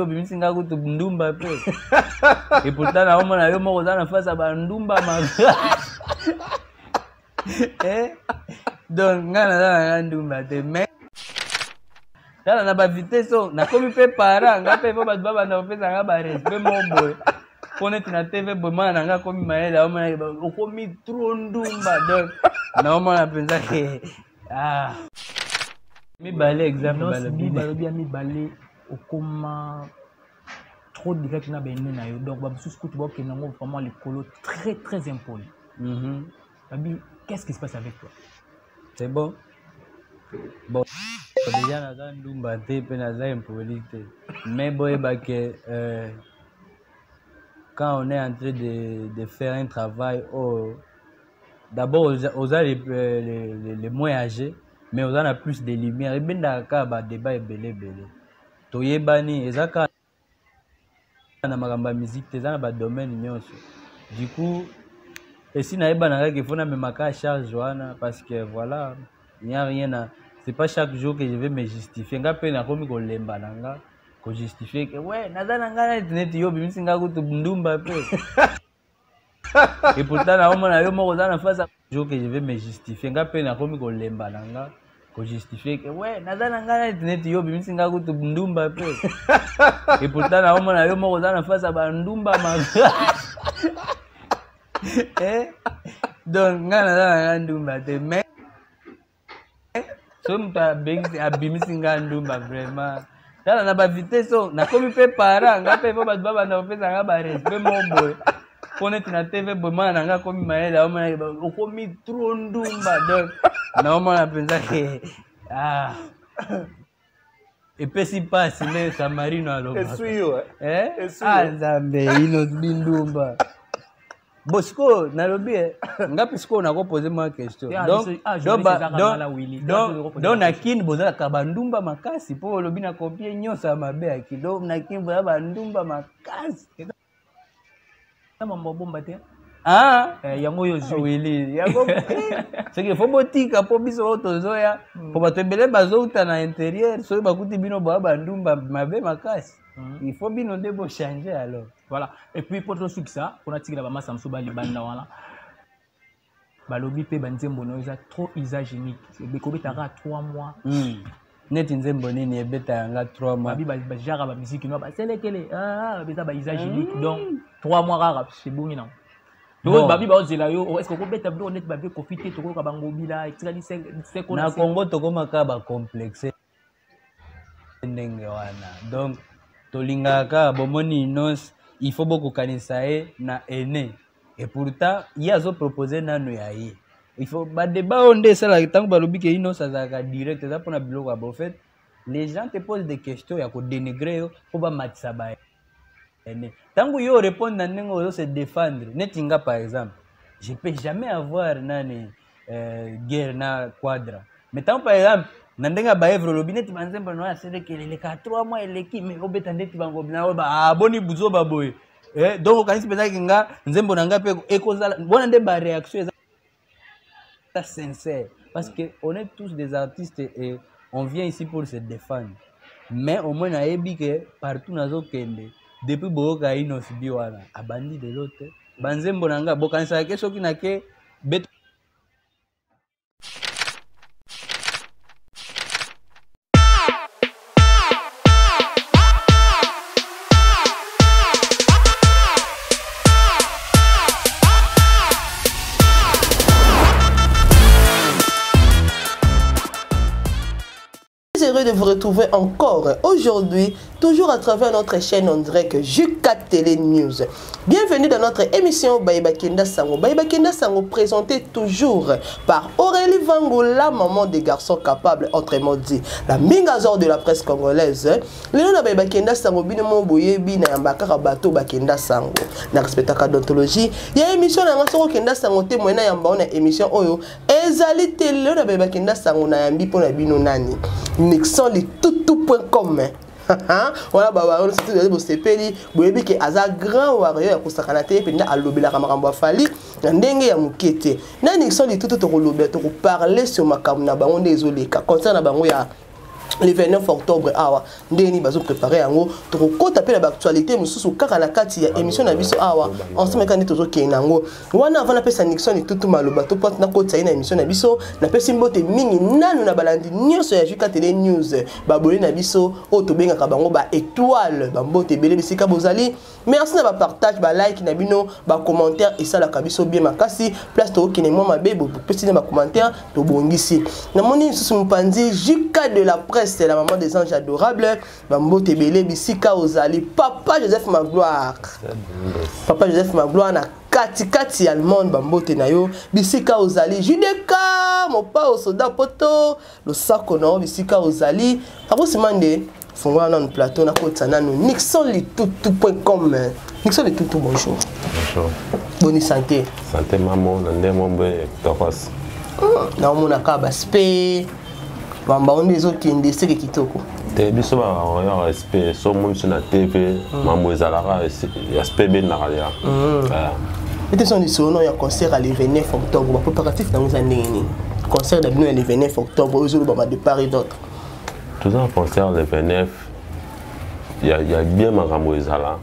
Obimisi nga kutu ndumba mpe, et pourtant naomona yo moko oza na face ya bandumba makasi. Eh? Donc nga naza na nga ndumba te, mais tala na bavitesse oyo nakomi mpe para nga mpe po bato babanda kopesa nga barespect moko boye, mpo neti na TV boye, mwana na nga akomi mayele, aomona okomi trop ndumba. Donc naomona mpenza ke, ah. Mibale, exemple. Balobi, balobi ya mibale, okoma trop direct na baene na yo. Donc bamosusu kutu bakokende yango vraiment likolo, très très impoli. Babi, qu'est-ce qui se passe avec toi? C'est bon. Bon, déjà naza ndumba te mpe naza impoli te, mais boyeba ke quand on est en train de faire un travail, oh, d'abord oza les moins âgés, mais oza na plus de lumière, ebendaka kaka badébat ebele ebele. Toyebani, eza kaka na makambo ya musique te, eza na badomaine nyonso. Du coup, esi nayebana kaka, il faut namemaka charge wana, parce que voilà, il n'y a rien à, c'est pas chaque jour que je vais me justifier. Nga mpe nakomi kolemba na nga kojustifier ke ouais, naza na nga neti neti yo obimisi nga kutu ndumba mpe, et pourtant naomona yo moko oza na face jour que je vais me justifier. Nga mpe nakomi kolemba na nga kojustifier ke ouais, naza na nga neti neti yo obimisi nga kutu ndumba mpe, et pourtant naomona yo moko oza na face ya bandumba makasi. Eh? Donc nga naza na nga ndumba te, mais soki moto abimisi nga ndumba, vraiment, tala na bavitesse oyo nakomi mpe para nga mpe po bato babanda kopesa nga barespect moko boye, mpo neti na TV boye, mwana na nga akomi mayele, aomona okomi trop ndumba. Donc naomona mpenza ke, ah, epesi mpasi nde Samarino alobaka. Eh? Ah, Nzambe, Innoss'B ndumba. Bon, sikoyo nalobi nga mpe sikoyo nakopose mwa question. Donc na Kini bozalaka bandumba makasi, mpo olobi na kopie nyonso ya mabe ya Kini. Donc na Kini boza bandumba makasi? Mambo bomba te. Ah. Yango oyo zwi Wili yango, soki fo botika, mpo biso oyo tozoya, mpo bato ebele bazouta na intérieur, soki bakuti bino boya bandumba mabe makasi, il faut bino nde bochange alors. Voilà. Et puis mpo tosukisa, mpona tikela bamasa mosusu balibanda wana, balobi mpe banzembo na yo eza trop usage unique, ekobetaka 3 mois. Neti nzembo nini ebeta yanga 3 mois? Babi bajara bamusike no baselekele eza ba usage unique, donc 3 mois kaka ebongi nango. Babi baozela yo, est ce que okobeta biloko neti babi Kofi te, tokoyoka bangobila etikali seko? Na Congo tokomaka bacomplexe ndenge wana. Donc tolingaka kaka bomoni Innoss, il faut bokokanisa ye na ene, et pourtant ye azopropose nanu ya ye. Il faut badébat oyo nde esalaka. Ntango balobi ke Innoss azalaka direct, eza mpona biloko ya bofet. Les gens te posent des questions ya kodénigre yo mpo bamatisa ba ene. Ntango yo répondre na ndenge ozo se défendre, neti nga par exemple, je peux jamais avoir nani guerre na Quadra, mais ntango par exemple na ndenge ya baevre olobi neti banzembo na oyo aselekele eleka 3 mois eleki, mais obeta ndeti bango na oyo aboni buzoba boye. Donc okanisi mpenzaki nga nzembo na ngai mpe ekozala wana nde baréaction eza sincère, parce que on est tous des artistes et on vient ici pour se défendre. Mais au moins nayebi ke partout nazokende, depuis boyoka Innoss'B wana abandi lelo te, banzembo na ngai bokanisaka ke soki nake bet Heureux de vous retrouver encore aujourd'hui, toujours à travers notre chaîne en direct J4 Télé News. Bienvenue dans notre émission Baye Bakenda Sango. Baye Bakenda Sango, présentée toujours par Aurélie Vango, la maman des garçons capables, autrement dit, la mingazor de la presse congolaise. Lelo na Baye Bakenda Sango, bino mo boyebi na yambaka bato bakenda sango. Na respectaka déontologie, ya émission na nga soko kenda sango te moyena yamba na émission oyo ezali te. Lelo na Baye Bakenda Sango na yambi mpo na bino nani? Nixon litutu.com wana. Babaoyo surtout bosepeli, boyebi ke aza grand warrior ya kosakana te mpenza, alobelaka makambo ya Fally na ndenge ya moke te. Na Nixon Litutu tokolobela, tokoparle sur makambo na bango nde ezoleka, concert na bango ya Le 29 octobre awa, ndenge nini bazoprépare yango? Tokokɔta mpe na baactualité mosusu kaka na kati ya émission na biso awa ensemble, kaka nde tozokende yango wana. Avant napesa Nixon Litutu maloba to mpo nakotisa ye na émission na biso, napesi mbote mingi nanu na balandi nyonso ya Juka Tele News, babone na biso oyo tobengaka bango baétoile. Bambote ebele bisika bozali. Merci na bapartage, balike na bino, bacommentaire esalaka biso bien makasi. Place tokokende mwa mabe, bopesi na bacommentaire, tobongisi. Namoni lisusu mopanzi Jika de la presse, la maman des anges adorables. Bambote ebele bisika ozali. Papa Joseph Magloire, papa Joseph Magloire na katikati ya Allemande, bambote na yo bisika ozali. Judeka Mopao, soda poto, losako na yo bisika ozali. Akosima nde fungola nanu plateau, nakotisa nanu Nixon Litutu.com. Nixon Litutu, bonjour. Bonjour. Boni santé? Santé mamo na nde mombe tokos. Naomona kaka baspe bambango nde ezokende seke kitoko. Te, biso baoyo respect so omoni biso na TV, mambo ezalaka aspect ebendaka ya. Ete so lisolo ya concert ya le 29 octobre, bapréparatif nango eza ndenge nini? Concert na bino ya le 29 octobre oyo ezolobama de part et d'autre. Toza na concert le 29 ya bien, makambo ezala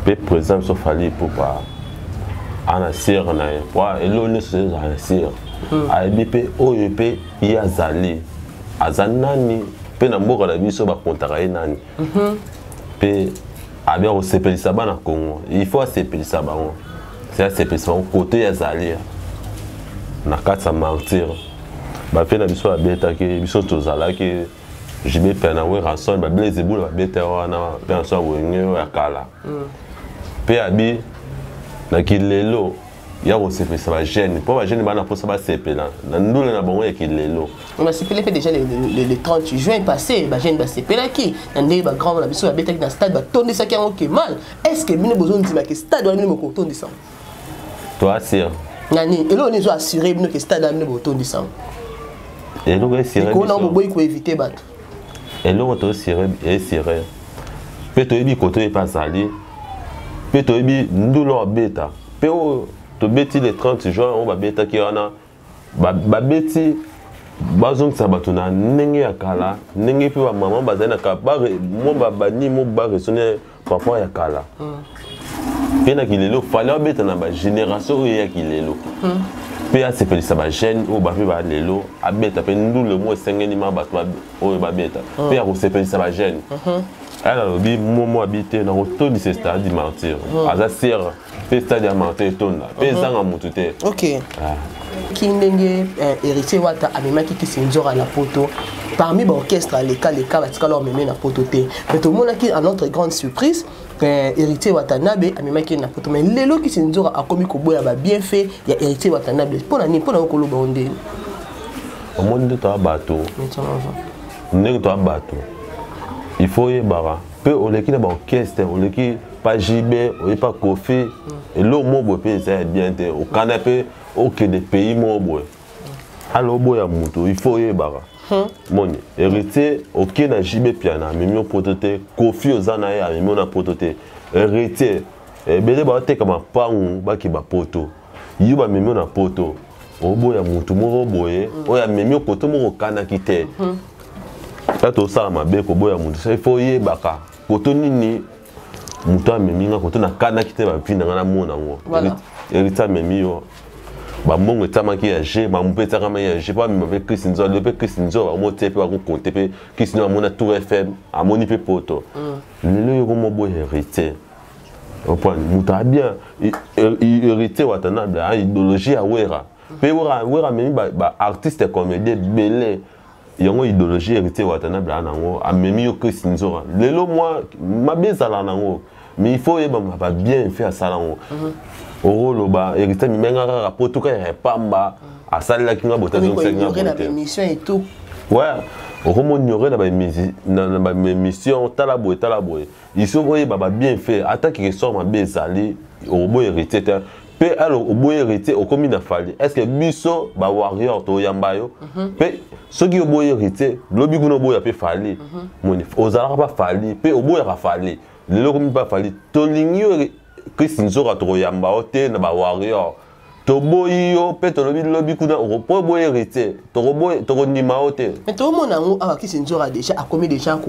mpe président biso Fally Ipupa ana sire na ye po eloko nyonso ezala na sire. Ayebi mpe oyo mpe ye azali, aza nani mpe na mboka na biso bakontaka ye nani mpe abia kosepelisa bana Congo. Il faut asepelisa bango, se asepelisa bango kote ye azali na kati ya Martyr. Bape na biso babetaki, biso tozalaki JB mpe na Werrason, bablaise ebula babeta wana mpe na so ya Wenge oyo ya kala mpe abi na kilelo ya kosepelisa bajeune, mpo bajeune bana mposa basepela na ndule na bango ya kilelo. Basepeli mpe déjà le 30 juin passé, bajeune basepelaki na ndenge bagrand na biso babetaki na stade, batondisaki yango ke mal. Est ce que bino bozondimaki stade wana bino bokotondisa? Toasire. Na nini? Eloko nini ezo assure bino ke stade wana bino bokotondisa yango? Eloko esire. Likolo nango boboyi koevite bato. Eloko toesire, esire mpe toyebi kote oyo epe azali mpe toyebi ndula abeta mpe oyo tobeti le 30 juin oyo babetaki wana, babeti bazongisa bato na ndenge ya kala, ndenge mpe bamama bazali na kala, mwa bani mo baresone par rapport ya kala mpe na kilelo. Fally abeta na bagénération oyo eyaki lelo mpe asepelisa bajeune oyo bape balelo. Abeta mpe ndule mo esengeli ma bato oyo babeta mpe ya kosepelisa bajeune. Aya nalobi momo abi te na kotondisa stade du Martyr, aza sere mpe stade ya Martyr etonda mpe ezanga motu te. Ok, ki ndenge Héritier Wata amemaki Kisi Nzora na poto, parmi baorchestre aleka leka batikala omeme na poto te, mais tomonaki à notre grande surprise Héritier Watanabe amemaki na poto. Mais lelo Kisi Nzora akomi koboya babienfait ya Héritier Watanabe. Mpo na nini? Mpo na yo koloba o ndeni? Omoni nde toya bato, ndenge toya bato, il faut oyebaka mpe oleki na baorchestre, oleki pa JB, oye pa Kofi, eloko moko boye mpe eza ya bien te. Okanda mpe okende pays moko boye, ala oboya motu, il faut oyebaka moni Héritier oke na JB Piana, amemi yo poto te. Kofi oza na ye, amemi yo na poto te. Héritier ebele baoteka mapangu bakeba poto, yo bamemi yo na poto, oboya motu moko boye oyo amemi yo koto moko okanaki te. Ta tosala mabe koboya motu. Il faut oyebaka koto nini moto amemi nga, koto nakanaki te, bavi na nga namona yango. Héritier amemi yo, bambongo etiamaki ya g, bango mpe etiakamaki ya g mpo amema mpe Chris Nzo. Lelo mpe Chris Nzo bango tie mpe bakokonte mpe Chris Nzo amona Tour FM, amoni mpe poto. Lelo yo komoboya Héritier, oprendre moto abien Héritier Watanabe a idéologie ya Wera mpe Wera amemi baartiste comédien ebele. Yango idéologie Héritier Watanabe aa nango, amemi yo Chris Nzora. Lelo mwa mabe ezala nango, mais il faut oyeba babienfait asala yango. Okoloba Héritier amimenga kaka po tuka ya pamba, asalelaki nga bote, azongisaki nga bote. Ouais, okomoniorer na baémission, tala boye, tala boye. Il faut oyeba babienfait. Ata keke sort mabe ezali, okoboya Héritier te. Mpe alo oboyi Héritier, okomi na Fally, est ce que biso bawarrior toyamba yo mpe? Soki oboyi Héritier, lobi kuna oboya mpe Fally. Moni ozalaka mpa Fally mpe oboyaka Fally, lelo okomi mpa Fally. Tolingi yo Chris Nzoka, tokoyamba yo te na bawarrior. Toboyi yo mpe tolobi lobi kuna po oboyi Héritier, tokondima yo te. Mais tomona yango awa, Kisi Nzora déjà akomi déjà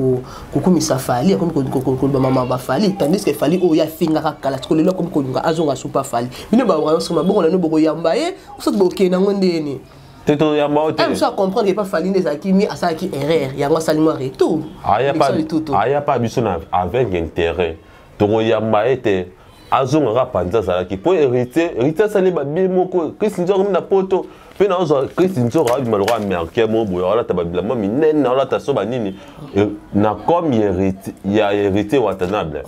kokumisa Fally, akomi koloba mama baFally, tandis que Fally oyo afingaka kala, siko lelo akomi kolinga azonga supa Fally. Bino baoka nyonso mabongo na bino, bokoyamba ye soki bokende yango ndeni? Te, toyamba yo te. Mosu acomprendre epa Fally nde ezalaki mi asalaki erreur, yango asali mwa retour. Aya pa biso na avec intérêt, tokoyamba ye te. Azongaka panza azalaki mpo Héritier asali babie moko. Chris Nzora akomi na poto mpe naozwa Chris Nzora abima lokwa Américain mo boye, aolata babilamba minene, aolata so banini na comme ya Héritier Watanabe.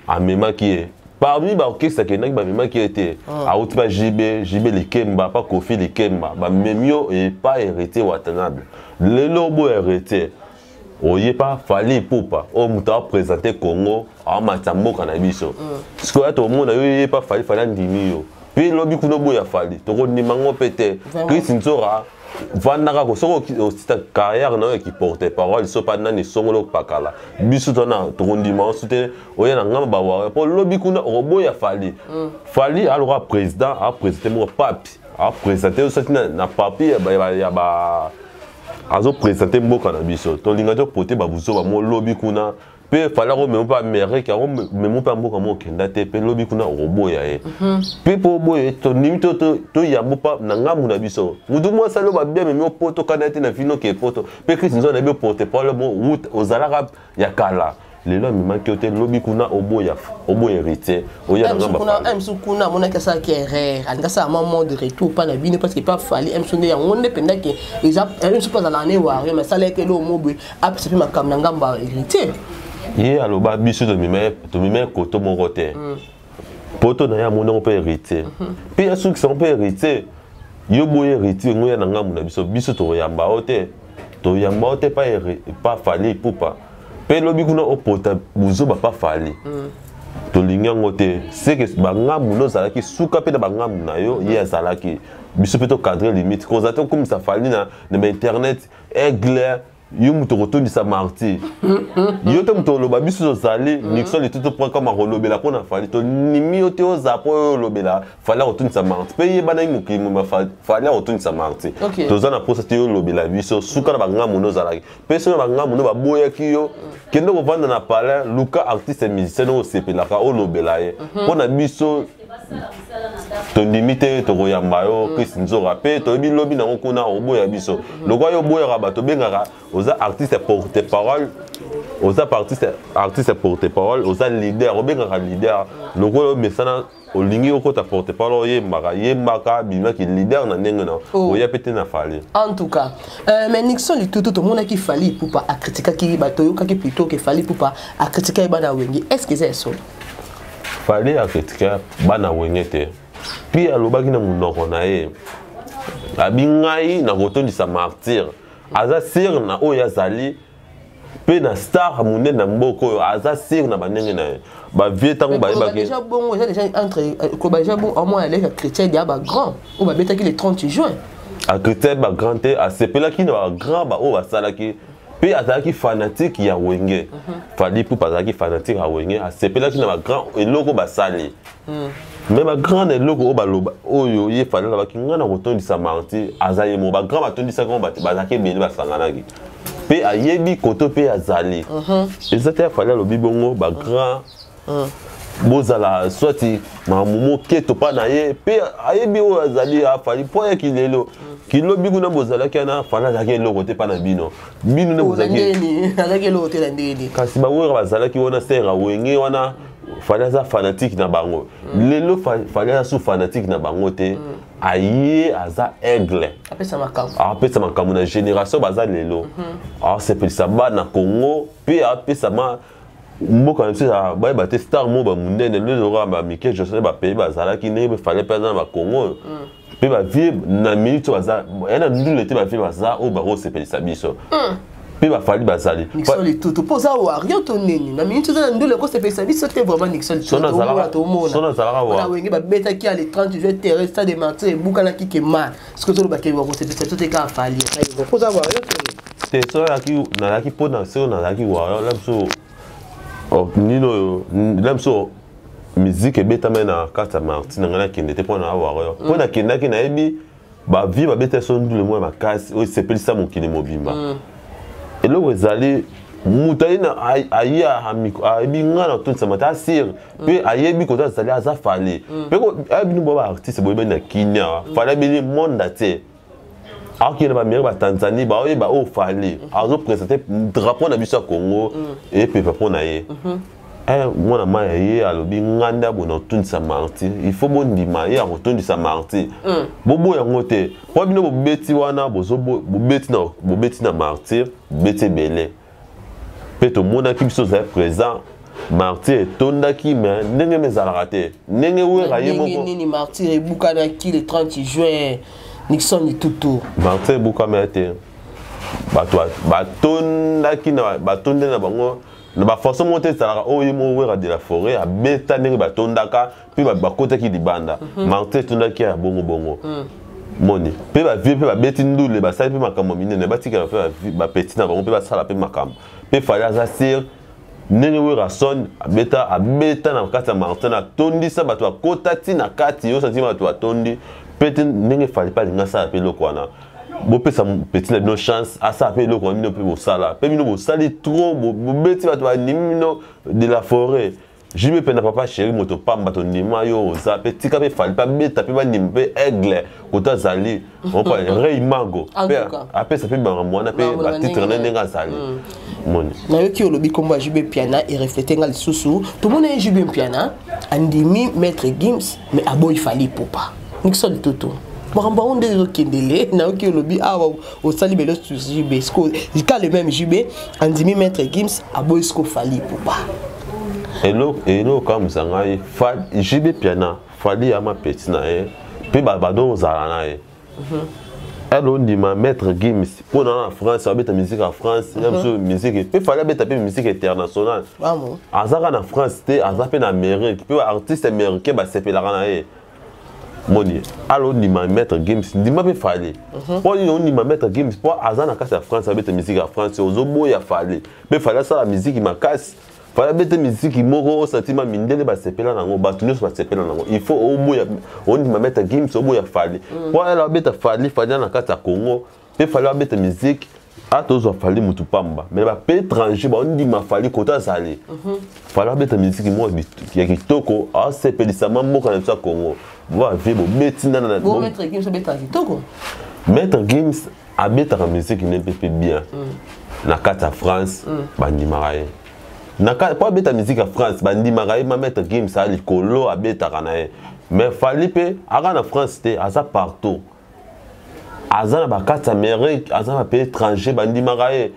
Amemaki ye parmi baorchestre akendaki, bamemaki ye te. Awuti pa JB, JB Likemba, pa Kofi Likemba, bamemi yo epa Héritier Watanabe. Lelo oboya Héritier, oye pa Fally Ipupa oyo moto apresente Congo, aomatisa mboka na biso. Sikoyo ya tomona yo ye pa Fally, Fally andimi yo mpe lobi kuna oboya Fally, tokondima ngo mpe te. Chris Nzora, vandaka ko soki osita carrière na yo eki porte parole so pa nani songolo pakala, biso tona tokondima yo so te. Oya na ngamba bawawe mpo lobi kuna okoboya Fally. Fally aloka président, aprésente moko papi, aprésente yo soki na papi ya ba azoprésente mboka na biso. Tolinga topote babuzoba mo lobi kuna mpe Fally akomema mpe Amérique, akomema mpe mboka mo okenda te, mpe lobi kuna okoboya ye mpe mpo oboya ye. Tondimi toyambo mpa na ngambu na biso. Mutu mwasi alo babia memi opoto kana te na vino ke poto mpe Chris Nzo na yebi porte parole mo wut ozalaka ya kala, lelo amemaki yo te. Lobi kuna oboya, oboya Héritier, oya na ngambo. Kuna msu kuna amonaki asalaki erreur, alingi asala mwa mode retour mpa na bino, parce que pa Fally msu nde yango nde mpendaki eza msu mpo azalaka ne wario, mais asalaki eloko mo boye, apesa mpe makambo na ngambo ya Héritier. Ye aloba biso tomema koto moko te. Poto na ye amonango mpe Héritier mpe asukisango mpe Héritier. Yo boye Héritier ngo ya na ngambo na biso, biso tokoyamba yo te, toyamba yo te pa Fally Ipupa. Mpe lobi kuna opota buzoba pa Fally, tolingi yango te. Seke bangambu no ozalaki suka mpe na bangambu na yo ye azalaki, biso mpe tocadre limite. Kozala te okomisa Fally na bainternet aigle. Yo moto okotondisa Martyr, yo te moto oloba biso tozali. Nixon Litutu point com akolobela mpo na Fally. Tonimi yo te oza mpo oyo olobela Fally akotondisa Martyr mpe yebanaki mokili moma Fally akotondisa Martyr. Toza na mposa te yo olobela biso. Suka na bangambu no ozalaki mpe soki na bangambu no baboyaki yo, kende kovanda na palais, luka artiste musicien oyo osepelaka, olobela ye. Mpo na biso tondimi te, tokoyamba yo. Chris Nzora mpe toyebi lobi nango kuna oboya biso lokwa yo oboyaka bato obengaka oza artiste porte parole, oza pa artiste porte parole, oza leader, obengaka leader. Lokola omesana olingi okota porte parole, oyembaka yembaka, bimaki leader na ndenge na oya mpe te na Fally. En tout cas, mais Nixon Litutu, tomonaki Fally Ipupa acritiquaki bato, oyokaki plutôt ke Fally Ipupa acritiquaki bana Wenge. Est ce que eza ya solo? Fally acritiqua bana Wenge te. Mpe alobaki na monoko na ye, abi ngai nakotondisa Martyr. Aza sûr na oyo azali mpe na star monene na mboka oyo, aza sûr na bandenge na ye bavie ntango bayebaki. Déjà bongo eza déjà entre koloba déjà bon, au moins aleka chrétien ya bagrand oyo babetaki le 30 juin. Achrétien bagrand te, asepelaki na bagrand baoyo basalaki mpe azalaki fanatique ya Wenge. Fally Ipupa azalaki fanatique ya Wenge, asepelaki na bagrand eloko basali, mais bagrand na eloko oyo baloba oyo ye Fally alobaki ngai na kotondisa Martyr, aza ye moko. Bagrand batondisaki ngo, bato bazalaki ebele, basanganaki mpe ayebi koto mpe azali. Eza te ya Fally alobi bongo bagrand bozala swati makambo moke topa na ye mpe ayebi oyo azali. Afally mpo ayaki lelo kilobi kuna bozalaki wana, Fally azalaki eloko te mpa na bino, bino nde bozalaki. Azalaki eloko te na ndenge? Kasi bawera bazalaki wana, sera Wenge wana, Fally aza fanatique na bango. Lelo Fally aza su fanatique na bango te. Aye aza aigle. Apesa makambo. Apesa makambo na génération baza lelo, asepelisa bana Congo mpe apesa ma mboka na biso bayeba te star mo bamonene lelo kaka bamike Johnson bapays bazalaki ndenge mpe Fally mpe aza na bakongo mpe bavie na minute oyo baza ya na ndule te. Bavie baza oyo bakosepelisa biso mpe baFally bazali. Nixon Litutu, mpo oza wario to nini, na minute oza na ndule ekosepelisa biso te vraiment. Nixon Litutu, tomona nazalaka wana Wenge babetaki ya le 30 juin, terrain stade de Martyr ebukanaki ke mal. Soki ozolobaki bakosepelisa biso te kaka Fally, mpo oza wario to nini? Te, so nazalaki mpona soki nazalaki wario la biso nini oyo la biso. Musique ebetamaki na kati ya Marti na ngai, nakende te mpo na warrior, mpo nakendaki, nayebi bavie babeta so ndule moko ya makasi oyo esepelisa mokili mobimba. Eloko ezali, moto aye aye ayebi ngai na kotondisama te, asire mpe ayebi koza azali aza Fally mpe ayebi bino bo baartiste boyebani na Kinia. Fally abini monde entier, akokende na baamérique, batanzanie, baoyeba oyo Fally azoprésente drapeau na biso ya Congo, epepa mpo na ye. Mwana mai ye alobi nga nde abona kotondisa Marti, il faut bondima ye akotondisa Marti, boboya yango te, mpo bino bobeti wana, bobeti na Martyr, bobeti ebele mpe tomonaki biso ozali présent. Martyr etondaki, me ndenge me ezalaka te ndenge Wera ye moko. Nini, Martyr ebukanaki le 30 juin, Nixon Litutu. Martyr ebukami te, bato batondaki, batondi na bango na bafaçon moko te ezalaka oyo ye moko Wera de la Forêt abeta ndenge batondaka mpe bakotaki libanda. Martyr etondaki ya bongo bongo moni mpe bavie mpe babeti ndule, basali mpe makambo minene, batikala mpe bapeti na bango mpe basala mpe makambo. Mpe Fally aza sire ndenge Werrason abeta, abeta na kati ya Martin, atondisa bato, bakota ti na kati, yo santi bato batondi mpe te. Ndenge Fally mpe alingi asala mpe eloko wana, bopesa petit na bino chance asala mpe eloko wana. Bino mpe bosala mpe, bino bosali trop, bobeti bato, bandimi bino de la Forêt, JB mpe na papa chéri, moto pamba, tondima yo oza mpe. Tika mpe Fally mpe abeta mpe bandima mpe Aigle koto azali Rey Mago mpe apesa mpe makambo wana mpe batitre na ndenge azali moni. Nayoki olobi nkombo ya JB Mpiana, ereflete nga lisusu. Tomona ye JB Mpiana andimi Maître Gims mais aboyi Fally Ipupa. Nixon Litutu, makambo yango nde ezokendele. Nayoki olobi awa osali belo sur JB, ka le même JB andimi Maître Gims, aboyi siko Fally Ipupa. Eloko kamwisa ngai, JB Mpiana, Fally ama peti na ye mpe bado ozala na ye, ele ondima Maître Gims mpo na France abeta musique ya France ya biso, musique mpe Fally abeta mpe musique internationale. Aza kaka na France te, aza mpe na Amérique mpe baartiste américain basepelaka na ye. Moni ala ondima Maître Gims, ndima mpe Fally. Mpo nini ondima Maître Gims mpo aza na kati ya France, abeta musique ya France, ozoboya Fally? Mpe Fally asala musique makasi, Fally abeta musique moko osantima mindele basepela nango, bato nyonso basepela nango. Il faut oboya, ondima Maître Gims, oboya Fally mpo ala abeta? Fally, Fally na kati ya Congo mpe Fally abeta musique ata ozwa Fally mutu pamba, mais bape étranger baondima Fally koto azali. Fally abeta musique moko ya kitoko, asepelisama mboka na biso ya Congo. Bavie bobeti nana. Maître Gims abetaka musique ne mpe bien na kati ya France, bandimaka ye po abeta musique ya France, bandimaka ye. Ma Maître Gims aya likolo, abetaka na ye, mais Fally mpe aka na France te, aza partout, aza na bakati Amérique, aza na bapays étranger, bandimaka ye.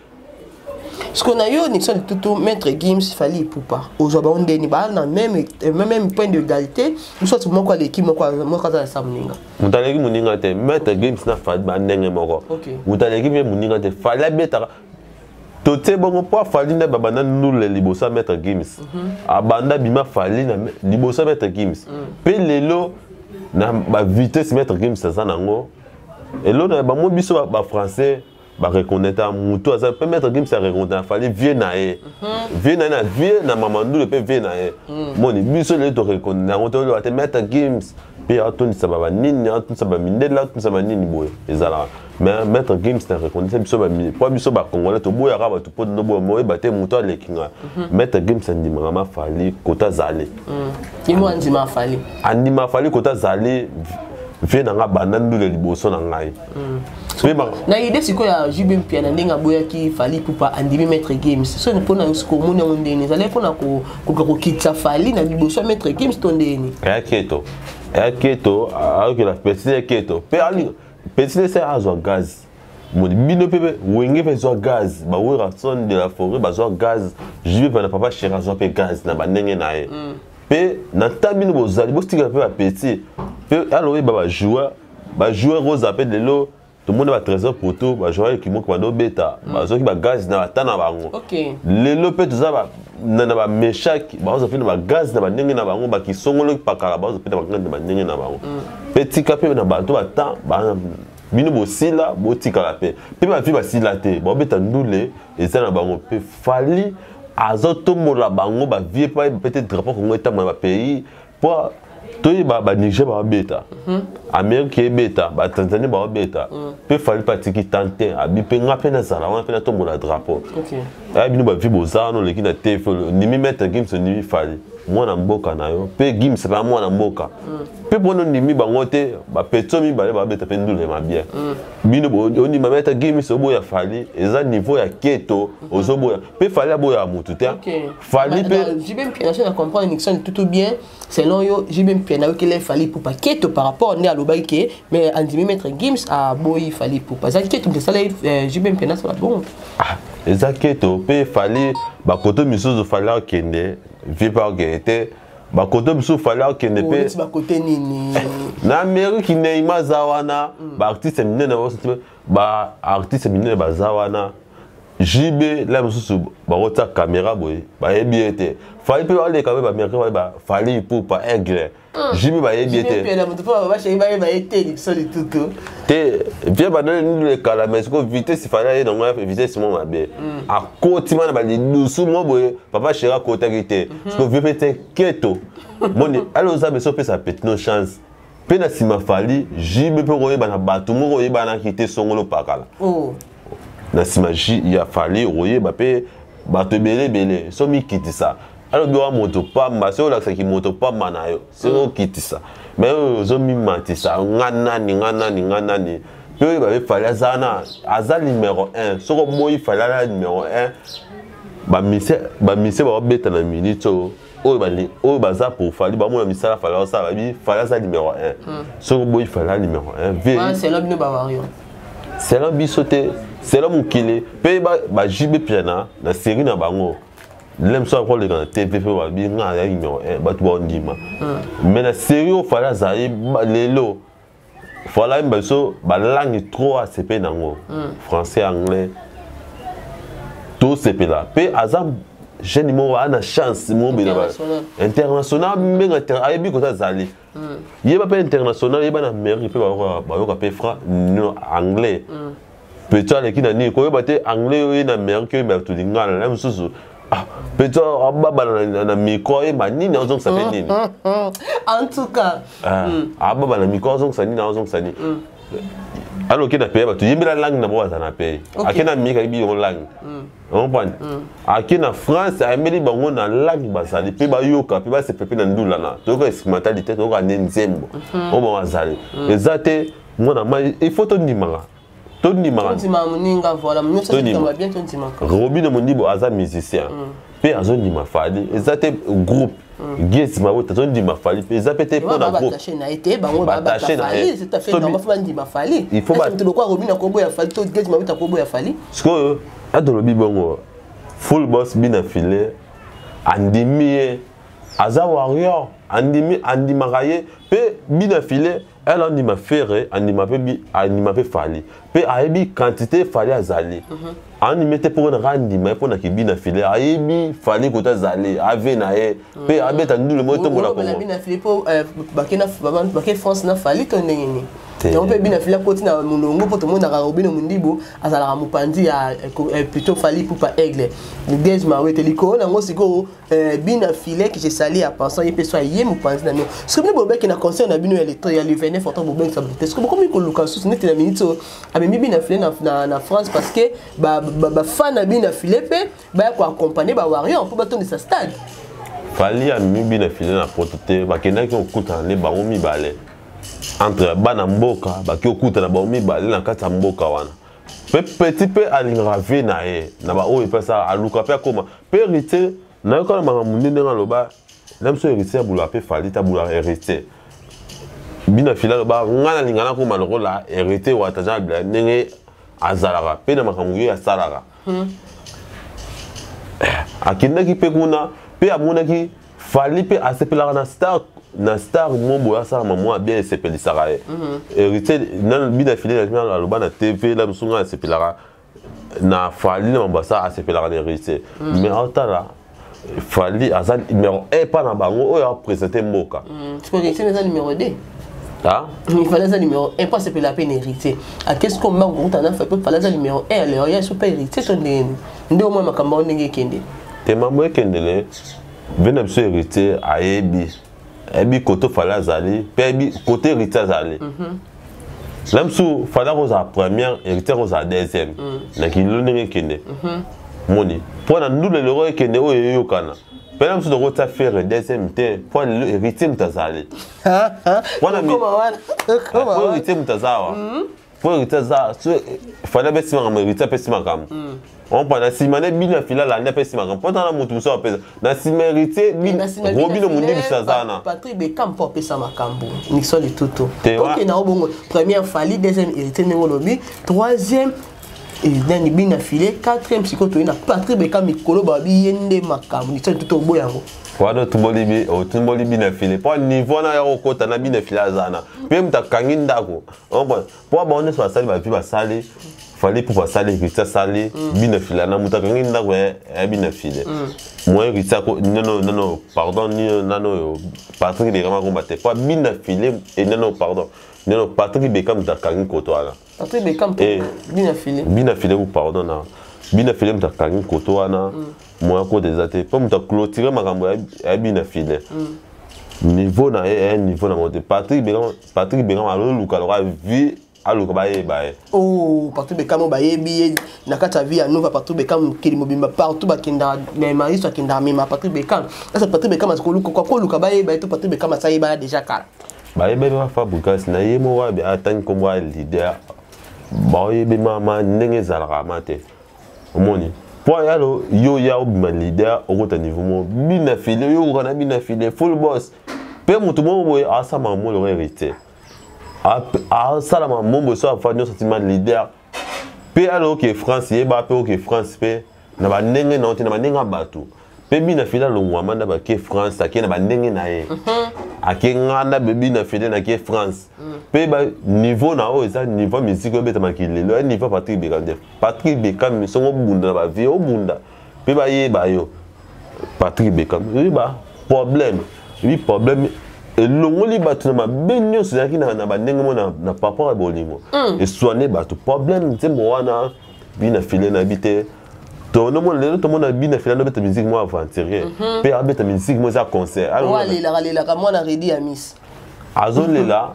Parce na yo, Nixon Litutu, Maître Gims, Fally Ipupa, ozwa bango ndeni baa na même point d'égalité, soit moko aleki moko, moko aza na sa moninga? Moto aleki moninga te. Maître Gims na Fally bandenge moko, moto aleki mpe moninga te. Fally abetaka totie bongo mpo aFally nde babanda ndule liboso ya Maître Gims, abanda bima Fally liboso ya Maître Gims. Mpe lelo na bavitesse Maître Gims aza nango, elo na bango biso bafrançais bareconnaître motu aza mpe. Maître Gims areconnaître Fally vie na ye, vie na ye na vie na mama ndule mpe vie na ye. Moni biso lelo toreconnaître yango, toloba te Maître Gims mpe atondisa banini, atondisa bamindele, atondisa banini boye ezalaka. Mais Maître Gims na reconnaître biso po biso bacongolais toboyaka bato mpo noboya moyeba te moto aleki nga. Maître Gims andimaka ma Fally kota azali. Ye mo andima Fally. Andima Fally kota azali vie na nga, banda ndule liboso na ngai. Na idée sikoyo ya JB Mpiana, ndenge aboyaki Fally Ipupa, andimi Maître Gims, so mpona sikoyo omoni yango ndenge ezalaki mpona koka kokitisa Fally na liboso ya Maître Gims to ndeni? Eyaketo, eyaketo, ayokela petit eketo mpe petit ese azwa gaz. Moni bino mpe Wenge mpe ezwa gaz, baWerrason de la Forêt bazwa gaz, JB mpe na papa chéri azwa mpe gaz na bandenge na ye mpe na ntan. Bino bozali botikala mpe bapetit mpe aloyeba bajoueur, bajoueur oza mpe lelo tomoni batrésor poto, bajoueur ekimoki bandobeta, bazwaki bagaz na bata na bango. Lelo mpe toza na bameshaki, bazwa mpe na bagaz na bandenge na bango, bakisongolo pakala bazwa mpe na bagaz na bandenge na bango mpe. Tika mpe na bato batan bino bosila, botikala mpe bavie basila te, baobeta ndule eza na bango mpe. Fally Azotombola bango bavie mpo ayeba peut-être drapeau Congo etambola na bapays, mpo toyeba baNiger babeta, Amérique ebeta, baTanzanie babeta. Mpe Fally mpe atiki tan te, abi mpe nga mpe nazala wana mpe natombola drapeau. Aya bino bavie boza wana, oleki na TV, ondimi Maître Gims, ondimi Fally, mwana mboka na yo mpe Gims mpe mwana mboka mpe mpona ondimi bango te. Bapetso mibale babeta mpe ndulema bien. Bino ondima Maître Gims, oboya Fally, eza niveau ya keto. Ozoboya mpe Fally, aboya motu te. Fally mpe JB Mpiana, so na comprendre Nixon tout bien, selon yo JB Mpiana ayokeli Fally Ipupa keto par rapport nde alobaki ke mais andimi Maître Gims, aboyi Fally Ipupa. Eza keto moto esala JB Mpiana asala bongo? Ah, eza keto mpe Fally. Bakoto misusu Fally akende, vie mpe akende te. Bakoto misusu Fally akende mpe. Neti bakote nini? Na Amérique, Neymar aza wana, baartiste minene, baartiste minene baza wana. JB la mosusu bakotia caméra boye, bayebi ye te. Fally mpe baleka mpe baaméricain bayeba Fally Ipupa, aigle. JB bayebi ye te. Te vie bandele nini ekala, mais siko vitesse Fally aye nango, vitesse mo mabe akotima na balidusu mo boye. Papa chéri akotaki te, siko vie mpe te keto moni. Ale oza beso opesa petit no chance mpe na nsima Fally, JB mpe koyeba na bato moko oyebanaki te, songolo pakala. Na nsima ya Fally okoyeba mpe bato ebele ebele. So mikitisa, alobi wa moto pamba, soki olakisaki moto pamba na yo, soki okitisa, mais oyo ozomimatisa, nga nani, nga nani, nga nani? Mpe oyo babe Fally aza na aza numéro 1. Soki oboyi Fally aza numéro 1, bamise babeta na minute oyo, oyo baza pour Fally, bamona misala Fally osala, babi Fally aza numéro 1. Soki oboyi Fally aza numéro 1. Selon bino bawario. Selon biso te, selon mokili mpe baJB Mpiana na série na bango lem so akoleka na TV mpe babi nga azali numéro 1, bato baondima. Mais na série oyo Fally azali lelo, Fally ayemba biso balangue trop, asepe nango français, anglais, tosepela mpe. Aza jeune moko aa na chance mobela international, mbenga ayebi kota azali, yeba mpe international, yeba na Amérique mpe bayoka mpe fra no anglais. Petit aleki na nini koyeba te anglais oyo ye na Amérique oyemba bato lingala na mosusu. Petit ababala na micro, ayemba nini, azongisa mpe nini? En tout cas. Ababa na micro, azongisa nini, azongisa nini? Aloki na pays, bato yembela langue na bango, baza na pays. Ake na Amérique, ayebi yango langue, comprendre. Ake na France, ayembeli bango na langue bazali mpe bayoka mpe basepe mpe na ndula na toyoka instrumentalité, toyoka nde nzembo oyo bango bazali. Eza te mwana mai, il faut tondimaka, tondimaka. Tondimaka moninga, voilà, nyonso bien, tondimaka. Robino Mondibo aza musicien mpe azondima Fally, eza te groupe Gesi Mabota azondima Fally mpe, eza mpe te mpona groupe. Batache na ye te, bango batache na ye, c'est à fait normal, faut bandima Fally. Il faut moto lokola Robino akoboya Fally to Gesi Mabota akoboya Fally? Sikoyo atolobi bongo, full boss bina file andimi ye aza warrior, andimi, andimaka ye mpe bina file. Ele andima Ferre, andima mpe, andima mpe Fally mpe, ayebi quantité Fally azali. Andimi te mpo naka andima ye mpona kibina file, ayebi Fally kota azali ave na ye mpe abeta ndule mo etombola Kongo. Bina file mpo bake France na Fally to ndenge nini? Yango mpe bina file akoti na molongo mpo tomonaka Robino Mondibo azalaka mopanzi ya plutôt Fally Ipupa, aigle Gaz Mawete likolo nango. Sikoyo bina file que je salue en pensant ye mpe so aye mopanzi na bino. Soki bino bobeki na concert na bino ya le 29 octobre, bobengisa bato te. Soki bokomi koluka susu neti na minute oyo amemi bina file na France, parce que bafan na bino na file mpe baya koaccompagne bawarrior mpo batondisa stade. Fally amemi bina file na poto te, bakendaki kokutana nde bango mibale entre bana mboka, baki kokutana bango mibale na kati ya mboka wana. Mpe petit mpe alingaka vie na ye na baoyo epesa aluka mpe akóma mpe héritier. Nayoka na makambo nde ndenge aloba na biso, héritier abulaka mpe Fally te, abulaka héritier. Bina fila aloba ngai nalinga nakóma lokola héritier wata jean abila, ndenge azalaka mpe na makambo ye asalaka. Akendaki mpe kuna mpe amonaki Fally mpe asepelaka na star, na star mo boye asalama mwa bien, esepelisaka ye héritier. Bina file aloba na TV la mosu, ngai asepelaka na Fally na mambo asala, asepelaka na héritier, mais aotala Fally aza numéro 1 mpa na bango oyo apresente mboka. Héritier eza numéro 2. Fally aza numéro 1 mpo asepela mpe na héritier. Akesi ko mbango kokuta na Fally, mpo Fally aza numéro 1. Alors ya so mpe héritier to ndenge nde omoi makambo ao ndenge ekende. Te, mambo ekendele ve na biso, Héritier ayebi, ayebi kote Fally azali, mpe ayebi kote Héritier azali. Na mosusu Fally akozala première, Héritier akozala deuxième na kilo ndenge ekende. Moni mpo na ndula eloko ekende oyo eyokana mpe na mosusu tokotia Ferre deuxième te, mpo lelo Héritier moto azali. Po Héritier moto aza awa, po Héritier aza so Fally apesi makambo, Héritier apesi makambo ompa na nsima nde bino afili alandi apesi makambo, mpo tala motu mosusu apesa na nsima Héritier Robino Mondibisa aza wana. Patrick Bekam mpo apesa makambo, Nixon Litutu. Ok, na obongo première Fally, deuxième Héritier ndenge olobi, troisième nani, bina file, quatrième sikoyo toye na Patrick Bekam. Mikolo babi ye nde makambo, Nixon Litutu, oboya yango? Wana otumboli bina file, mpo niveau wana ya kokota na bina file aza na mpe moto akangi ndako, mpo bango nyonso basali bavi, basali Fally mpo basali, Héritier asali, bina file na moto akangi ndako ya bina file moyen Héritier nano nano, pardon, nano oyo Patrick Bekam akomba te, mpo bina file nano, pardon, nano Patrick Bekam moto akangi koto wana. Patrick Bekam, bina file. Bina file ku, pardon, na bina file moto akangi koto wana, moyen kota eza te, mpo moto aclôture makambo ya bina file, niveau na ye eya niveau nango te. Patrick Bekam, Patrick Bekam aloluka loka vie, aluka bayeba ye. Oh, Patrick Bekam bayebi ye na kati ya vie ya nova. Patrick Bekam mokili mobimba, partout bakendaka na Mariso, akendaka mema Patrick Bekam. Asa Patrick Bekam azokoluka koluka bayeba ye to Patrick Bekam asayebana déjà kala? Bayebi ba Fabregas na ye moko abe atangi nkombo ya leader, baoyebi mama ndenge ezalaka ma te. Omoni mpo yalo yo ya obima leader, okota niveau moko bina file, yo okoka na bina file full boss, mpe moto moko boye asama mo loko Héritier asalama mombo so afa nyonso atima leader, mpe alo oke France, yeba mpe oke France mpe na bandenge na yo te, na bandenge ya bato. Mpe bina file alongwama nda bake France, ake na bandenge na ye, ake nganda be bina file nake France, mpe ba niveau na oyo eza niveau musique oyo ebetamaki lelo ya niveau Patrick Bekam te. Patrick Bekam songo obunda na bavie, obunda mpe bayeba yo. Patrick Bekam oyeba problème, ebi problème elongoli bato na mabe nyonso ezalaki na bandenge mo na par rapport ya bolingo, esoigne bato problème. Nzembo wana bina file nayebi te, tonomona lelo, tomona bina file anobeta musique mo aventurier, mpe abeta musique mo eza concert. Alelaka lelaka mwana redi ya miss. Azolela,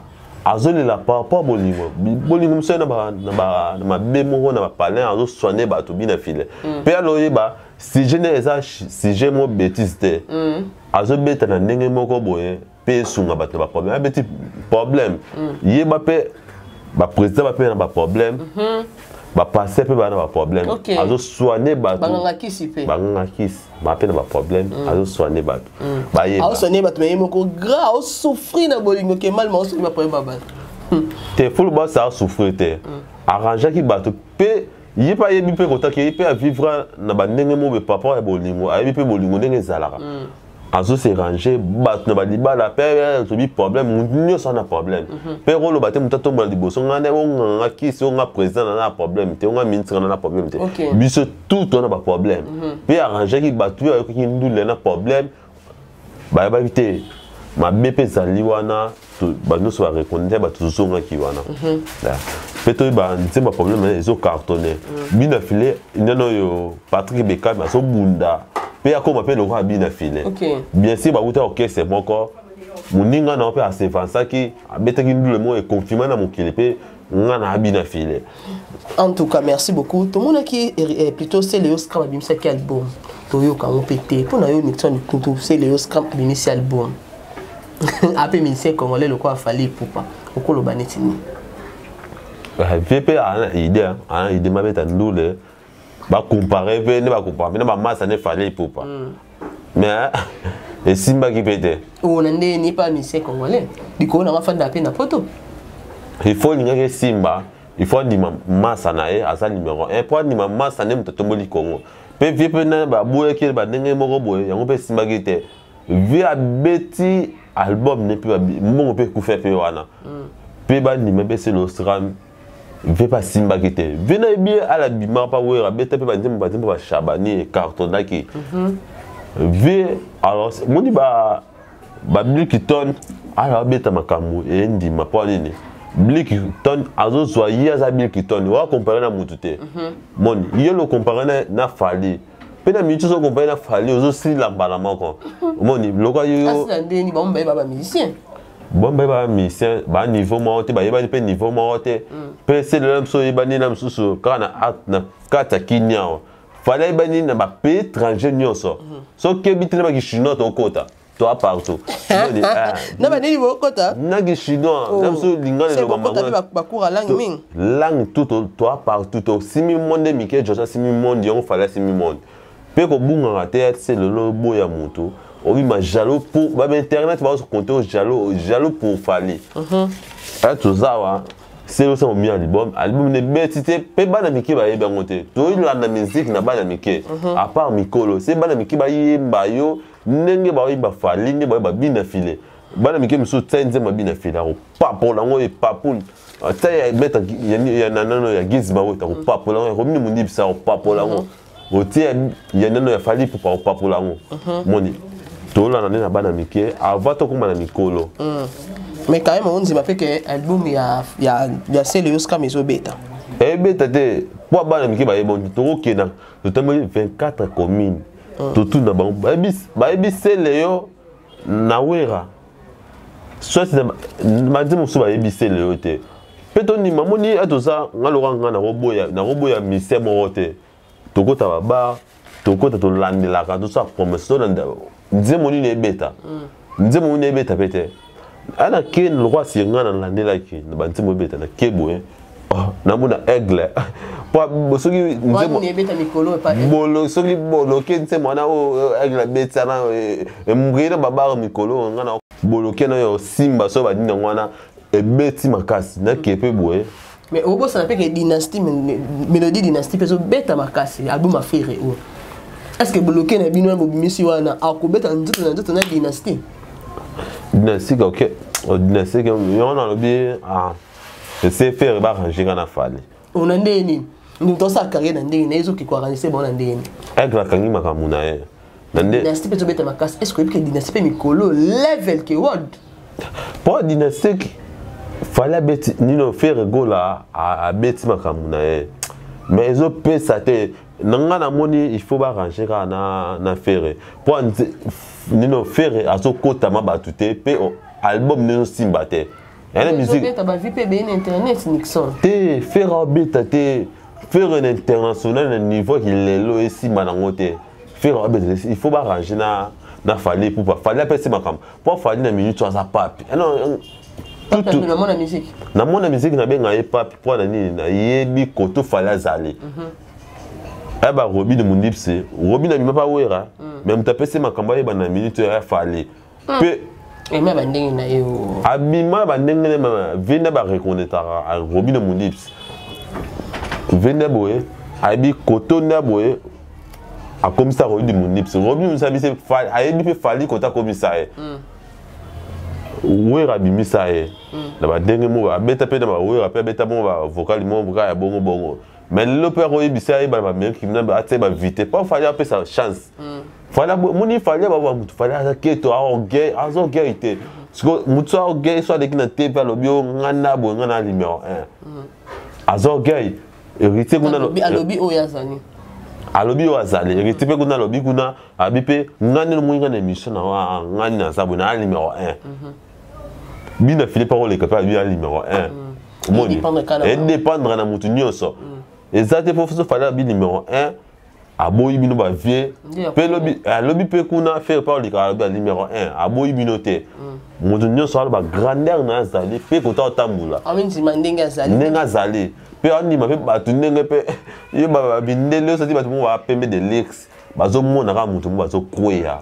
azolela par rapport bolingo, bolingo mosusu na mabe moko na bapalin, azosoigne bato bina file mpe aloyeba sujet nde eza sujet mo bêtise te, azobeta na ndenge moko boye mpe esunga bato na baproblème. Abeti problème, yeba mpe baprésident bape na baproblème, bapasteur mpe baa na baproblème, azosoigne bato. Banganga kisi mpe. Banganga kisi bape na baproblème, azosoigne bato, bayeba. Aosoigne bato, mais ye moko gra aosouffrir na bolingo ke mal ma osoigne baproblème ya bato. Te, fulu basi asouffrir te, arrangeaki bato mpe ye mpe ayebi mpe kotaki ye mpe avivre na bandenge mo boye par rapport ya bolingo, ayebi mpe bolingo ndenge ezalaka, azose range bato na balibala mpe tobi problème, motu nyonso ana problème mpe koloba te, motu atombola liboso ngai nde onganga kisi, onga président na na problème te, onga ministre na na problème te. Biso tout tona baproblème, mpe arrangeaki bato oyo ayokaki ndule na problème, bayebaki te mabe mpe ezali wana, bato nyonso bareconnaître, bato tozongaki wana mpe toyeba nzembo ya problème ezocartonne. Bina file nano oyo Patrick Bekam azobunda mpe akóma mpe lokola bina file. Bien sûr bawuta orchestre moko, moninga na yo mpe asevansaki, abetaki ndule moko econfirme na mokili mpe nga na abina file. En tout cas, merci beaucoup. Tomonaki plutôt Celeo Scram abimisaki album, toyoka yango mpe te. Mpo na yo, Nixon Kutu, Celeo Scram abimisi album ape musicien congolais lokola Fally Ipupa, okoloba neti nini? Vie mpe ana idée, ana idée mabeta ndule, bacompare mpe nde bacompare mpe na bamasa nde Fally Ipupa, mais esimbaki mpe te. Oyo na ndenge ni pa musicien congolais likolo nanga fanda mpe na poto. Il faut olingaki esimba, il faut andima masa na ye aza numéro 1, mpo andima masa nde moto atomboli Congo mpe vie mpe na baboyaki bandenge moko boye, yango mpe esimbaki te. Vie abeti album ne mpe mbongo mpe ekufa mpe wana mpe bandima mpe Celeo Scram vie mpe asimbaki te. Vie nayebi ye ala bimaka mpa Wera, abeta mpe banzembo, banzembo bashabani ecartonnaki vie. Alors moni ba Bilkiton ala abeta makambo eyendima mpo nini Bilkiton azozwa ye aza Bilkiton oa compare na mutu te. Moni ye lo compare na Fally. Mpe na minute ozo comparer na Fally, ozosila mbala moko. Omoni lokola yo Asila ndeni bango bayeba ba musicien. Bon, bayeba musicien ba niveau moko te, bayebani mpe niveau moko te. Mpe selela mosusu oyebani na mosusu kaka na na kati ya Kenya awa. Fally ayebani na bapays étranger nyonso. Soki oyebi te, na baki chinois tokota, toa partout. Na banini bokota? Naki chinois na biso lingana. Eloba bacours ya langue mingi. Langue tout, toa partout, tosimi monde mike. Josa asimi monde yango, Fally asimi monde mpe kobungaka te. Se lelo oboya motu, obima jaloux pour ba internet, bazokonte o jaloux, jaloux pour Fally. Aya, toza awa, selo osala momi album, album nebeti te mpe bana mike bayebi yango te. Toyolanda musique na bana mike, à part mikolo se bana mike bayemba yo ndenge baoyemba Fally, nde baoyeba bina file. Bana mike mosusu tia nzembo bina file, akopapola yango epapule. Tia ya maître ya nano ya Gizma oyo, akopapola yango. Romini Mondibisa, akopapola yango. Otie ya nano ya Fally Ipupa, akopapola yango. Moni tolanda nde na bana mike avant tokóma na mikolo. Mais quand même ondima mpe ke album ya Sele Yoskam ezobeta. Ebeta te mpo bana mike bayeba. Tokokenda, totamboli 24 commune, totuna bango, bayebi Sele yo na Wera, soit bandi mosusu bayebi Sele yo te. Mpe tondima, moni toza nga loka nga nakoboya mise moko te. Tokota babar, tokota, tolandelaka, tosala promesse, tolanda nzembo nini ebeta, nzembo nini ebeta mpe te. Ana ke lokwa si nga nalandelaki na banzembo ebeta na ke boye, namona Aigle po soki nzembo bolo, soki boloke nzembo wana oyo Aigle abeti wana embrie na babar mikolo, nga na boloke na oyo osimba so banini yango wana ebeti makasi, nake mpe boye. Mais obosana mpe ke Dynastie, Mélodie Dynastie mpe ezobeta makasi, album a Ferre oyo. Est ce que bloqué na bino wana bobimisi wana akobeta nzoto na nzoto na Dynastie? Dynastie, ok, Dynastie yango nalobi ese Ferre baarrange nga na Fally. Ona ndenge nini moto asala carrière na ndenge na ye, ezoki koarrange bango na ndenge nini? Aigle akangi makambo na ye. Dynastie mpe ezobeta makasi. Est ce que oyebi ke Dynastie mpe mikolo level ke world? Mpo Dynastie, Fally abeti nino, Ferre Gola abeti makambo na ye, mais ezopesa te. Na nga namoni il faut baarrange kaka na Ferre mpo nino Ferre azokotama bato te mpe album nde ezosimba te. Yana musique bavi mpe ebeye na internet, Nixon. Te, Ferre abeta te. Ferre na international na niveau lelo esimba nango te. Ferre abeta, il faut baarrange na Fally Ipupa. Fally apesi makambo mpo Fally na minute aza pape. Namona musique. Namona musique, nabenga ye pape mpo na nini? Nayebi koto Fally azali. Aya ba Robin Mundipsi, Robin abima pa Wera, mais moto apesi makambo ayeba na minute oyo ya Fally mpe. Ema bandenge na ye. Abima bandenge na vie nde bareconnaîtraka Robin Mundipsi vie nde boye, ayebi koto nde boye akomisa Robin Mundipsi. Robin Mundipsi ayebi mpe Fally koto akomisa ye. Wera abimisa ye na bandenge moko, abeta mpe na bawera mpe abeta bongo bavocal moko kaka ya bongo bongo. Mais lelo mpe akoyebisa ayeba na baamérique na atie bavite mpo Fally apesa chance. Fally moni, Fally ababa motu, Fally aza keto, aorgueil, aza orgueil te. Siko motu so orgueil so aleki na te mpe alobi o nga na boye, nga na numéro 1, aza orgueil. Héritier kuna alobi oyo azali. Alobi oyo azali. Héritier mpe kuna alobi, kuna abi mpe nga nde nomoni nga na émission na wa nga nde naza boye na numéro 1. Bina Philippe akoleka mpe abi ya numéro 1. Omoni, edépendre na motu nyonso. Eza te mpo so Fally abi numéro 1, aboyi bino bavie mpe lobi alobi mpe kuna Ferre mpe aleka alobi ya numéro 1, aboyi bino te. Moto nyonso aloba grandeur na ye azali mpe kota otambola. Amindima ndenge azali. Ndenge azali mpe andima mpe bato ndenge mpe ye bindele osati bato moko bapembe de luxe, bazomona kaka moto moko bazokweya,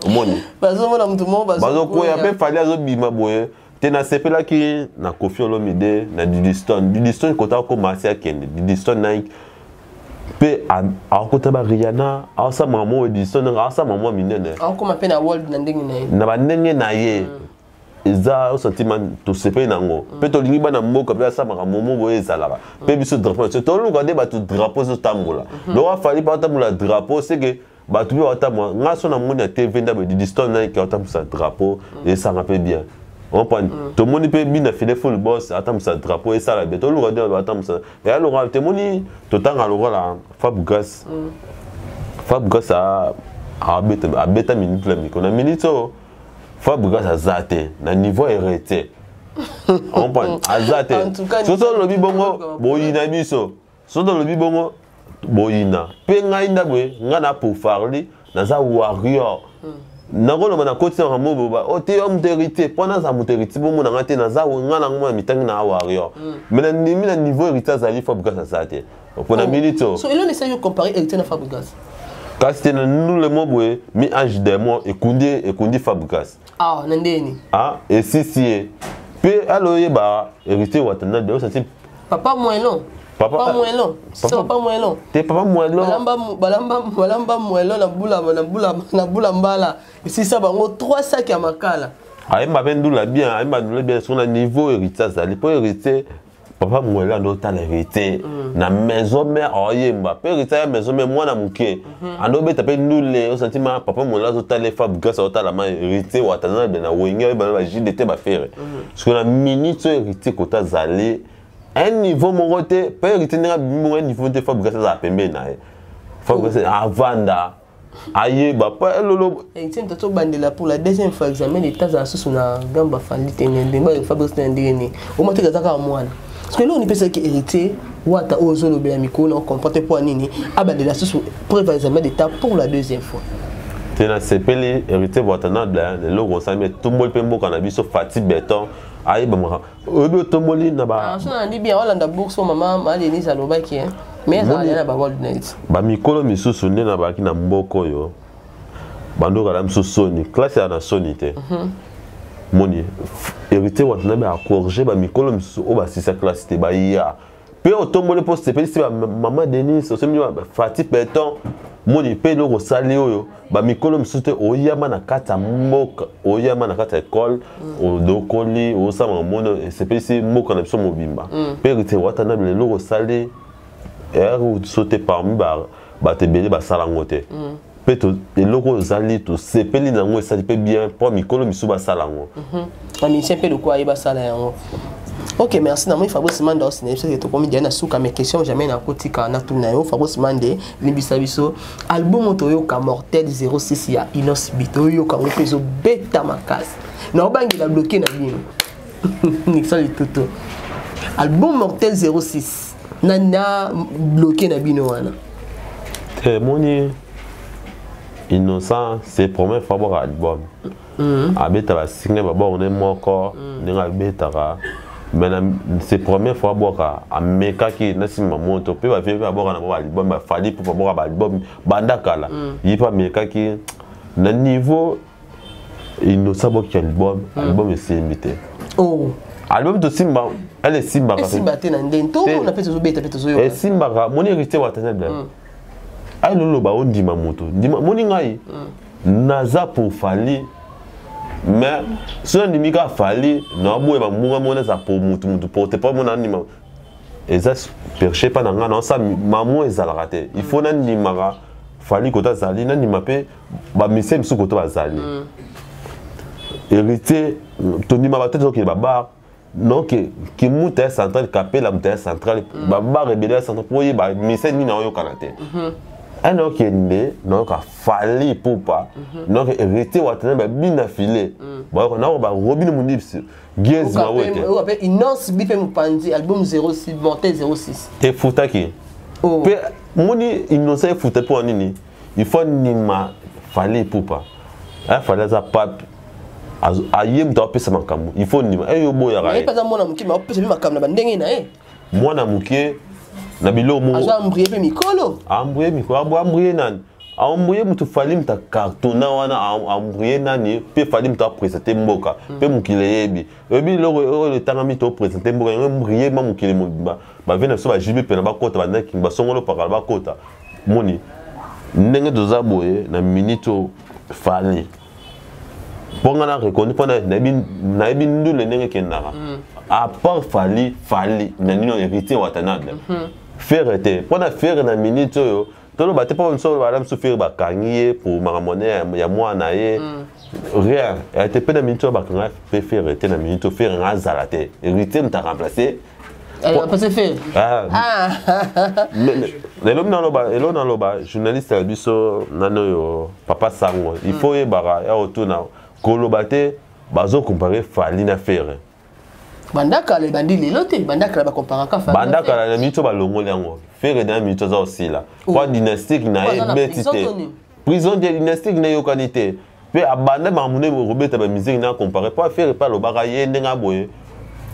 omoni. Bazomona moto moko. Bazokweya mpe Fally azobima boye te. Nasepelaki na Koffi Olomide na Didistone. Didistone kota akoma asi akende Didistone Nike mpe akota ba Rihanna, aosala makambo oyo Didistone aosala makambo minene. Akoma mpe na world na ndenge na ye. Na bandenge na ye eza sentiment, tosepeli nango mpe tolingi bana mboka mpe asala makambo mo boye ezalaka mpe biso drapeau na toluka nde bato drapeau ezotambola. Donc a Fally mpe atambola drapeau seke bato mpe batambola. Nga so namoni ya TV nde Didistone Nike atambusa drapeau, esanga mpe bien. Comprendre, tomoni mpe bina file full boss atambusa drapeau, esala bien. Toluka nde batambusa eya lokola temoni totanga lokola Fabregas. Fabregas abeta minute na mikolo na minute oyo. Fabregas aza te na niveau héritier, comprendre, aza te. Soki olobi bongo, boyina biso. Soki olobi bongo, boyina mpe ngai. Nda boye, ngai na pour Fally, naza warrior. Nakoloba nakoti na makambo boba o te, yo moto héritier, mpo naza moto héritier, bomona ngai te. Naza ngai nango mona mitangi na warrior, mais nandimi na niveau héritier azali, Fabregas aza te mpo na minute oyo. So eloni esali yo comparer héritier na Fabregas? Kasi te, na ndule mo boye, mi ange démon ekundi, ekundi Fabregas. Ah, na ndeni? Ah, esisi ye mpe alo oyeba héritier Watanabe osati. Papa moellon. Papa moellon, c'est papa moellon. Te, papa moellon. Balamba, balamba, balamba moellon na bula, na bula, na bula mbala esisa bango 3 sacs ya makala. Ayemba mpe ndula bien, ayemba ndula bien. So na niveau héritier azali, mpo héritier papa moellon ando otala héritier na maison mère, aoyemba mpe héritier ya maison mère, mwana moke ando obeta mpe ndule osantima. Papa moellon azotala Fabregas, azotala ma héritier Watanabe na Wenge, oyeba na baJDT baFerre. Parce que na minute oyo, héritier kota azali un niveau moko te, mpe héritier ndenge abimi bongo, un niveau te. Fabregas azala pembeni na ye, Fabregas avanda ayeba mpo elolo. Héritier moto tobandela pour la deuxième fois examen d'état, azala susu na gambe afandi te. Ndenge Fabrice na ndenge nini oma teke aza kaka mwana, parce que eloko nipesaki héritier Wata oyo ozolobela mikolo na ocomprendre te mpo ya nini abandela susu preuve ya examen d'état pour la deuxième fois. Te, nasepeli. Héritier Watanabe, eloko osali, etomboli mpe mboka na biso. Fati Beton ayeba makambo oyebi, otomboli na ba So nandi bien olanda bourse oyo mama Madenise alobaki, mais ezala na ba world net. Bamikolo misusu nde na bazalaki na mboka oyo, bandokala miso soni, classe ya na soni te. Moni héritier Watanabe acorriger bamikolo misusu oyo basisa classe te, baya mpe otomboli mpo sepelisi bamama Denis, osombi Fati Beton. Moni mpe eloko osali oyo, bamikolo misusu te oyama na kati ya mboka, oyama na kati ya ekole, odokoli, osala moni esepelisi mboka na biso mobimba. Mpe héritier Watanabe, eloko osali ere so te, parmi bato ebele basala yango te. Mpe eloko oyo ozali, tosepeli na yango, esali mpe bien mpo mikolo misusu basala yango. Bamusicien mpe lokola ye basala yango. Ok, merci. Namoni Fabrice Mande osina biso ke tokomi dia na suka, mais question jamais nakotika natuna yo. Fabrice Mande, limbisa biso, album oyo toyoka Mortel 06 ya Innoss'B, toyoka yango mpe ezobeta makasi na obangela bloqué na bino Nixon Litoto. Album Mortel 06 na bloqué na bino wana? Te, moni Innocent, c'est première fois bwaka album. Abeta basingle, babwaka nde moko ndenge abetaka, mais na c'est première fois abwaka, amekaki na nsima moto mpe bavieux mpe babwaka na bango baalbum, baFally mpo babwaka baalbum banda kala. Ye mpe amekaki na niveau Innocent abwaki album, album esimbi te. Oh. Album tosimba ele esimbaka. Esimba te na ndeni tomona mpe tozobeta mpe tozoyoka. Esimbaka. Moni héritier Watanabe ayi loloba ondima moto ndima. Moni ngai naza pour Fally, mais soki nandimi kaka Fally, naboya bambunga. Moni aza pour mutu mutu porte pas, mona andima eza perché mpa na ngai, naosala mamo ezalaka te. Il faut nandimaka Fally kota azali, nandima mpe bamusicien misusu koto bazali. Héritier tondima bato tokende babar, donc kimuta ya centrale, Kapela muta ya centrale, babar ebele ya centrale mpo oyeba musicien nini aoyokana te. Ane okende nayoka Fally Ipupa, donc héritier Watanabe, babina file bayoka nayoka baRobine Munipsi, Gez Mawete. Mpe Innoss'B mpe mopanzi album 06 Mortel 06. Efutaki mpe. Moni Innocent efuta mpo ya nini? Il faut ndima Fally Ipupa aya, Fally aza pape, aye moto apesa makambo, il faut ndima eyo oboyaka. Ye mpe aza mwana moke, ma apesa mpe makambo na bandenge na ye. Mwana moke na biloko moko. Aza embrouiller mpe mikolo. Embrouiller mikolo, embrouiller nani? Embrouiller moto? Fally moto acartonna wana, embrouiller nani? Mpe Fally moto aprésente mboka mpe mokili eyebi, oyebi eloko oyo etangami to oprésente mboka yango, embrouiller ma mokili mobimba. Bavieux na biso baJB mpena bakota, bandaki basongolo pakala bakota. Moni ndenge toza boye na minute oyo, Fally mpo nga na reconnu, mpo nayebi ndule ndenge ekendaka. À part Fally, Fally na nino héritier Watanabe, Ferre te. Mpo na Ferre na minute oyo toloba te, mpo miso bala miso Ferre bakangi ye pour makambo ne ya mwana ye, rien ete. Mpe na minute oyo bakanga mpe Ferre te, na minute oyo Ferre nga azala te, héritier moto aremplace. Lelo naloba, elo naloba, journaliste ya biso nani oyo, papa Sango, il faut oyebaka ya kotuna koloba te, bazocomparer Fally na Ferre. Banda kala, ebandi lelo te, banda kala bacomparaka Fally. Banda kala, na miniti oyo balongoli yango. Ferre na miniti aza osila po dynastique na ye ebeti te, prison te, dynastique na eyokani te. Mpe abanda makambo nde kobeta bamusique na compare, po Ferre mpe alobaka ye ndenge aboye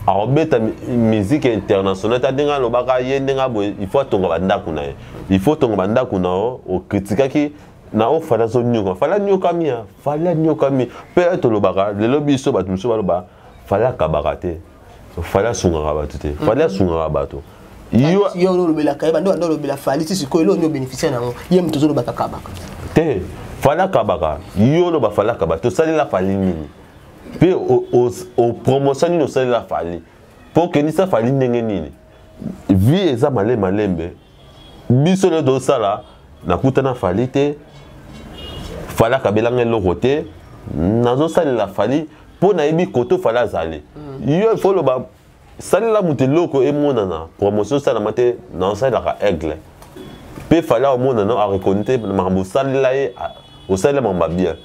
akobeta musique internationale ta ndenge alobaka ye ndenge aboye, il faut atonga bandako na ye, il faut tonga bandako na yo. Okritikaki na oyo Fally azonyoka, Fally anyokami ya Fally anyokami. Mpe tolobaka lelo, biso bato mosusu baloba Fally akabaka te, Fally asungaka bato te, Fally asungaka bato. Yo yo olobelaka ye, bando bando olobela Fally ti sikoyo, eloo nini obénéficie nango? Ye moto ozolobaka kabaka. Te, Fally akabaka. Yo oloba Fally akabaka, tosalela Fally nini? Mpe opromotion nini osalela Fally mpo okendisa Fally ndenge nini? Vie eza malembe malembe. Biso lelo tozosala, nakutana Fally te, Fally akabelanga eloko te, nazosalela Fally mpo nayebi koto Fally azali. Yo ifo oloba salela moto eloko emonana, promotion osalama te. Naosalelaka Aigle mpe Fally aomonana, areconnaitre te makambo osalela ye, osalela makambo ya bien.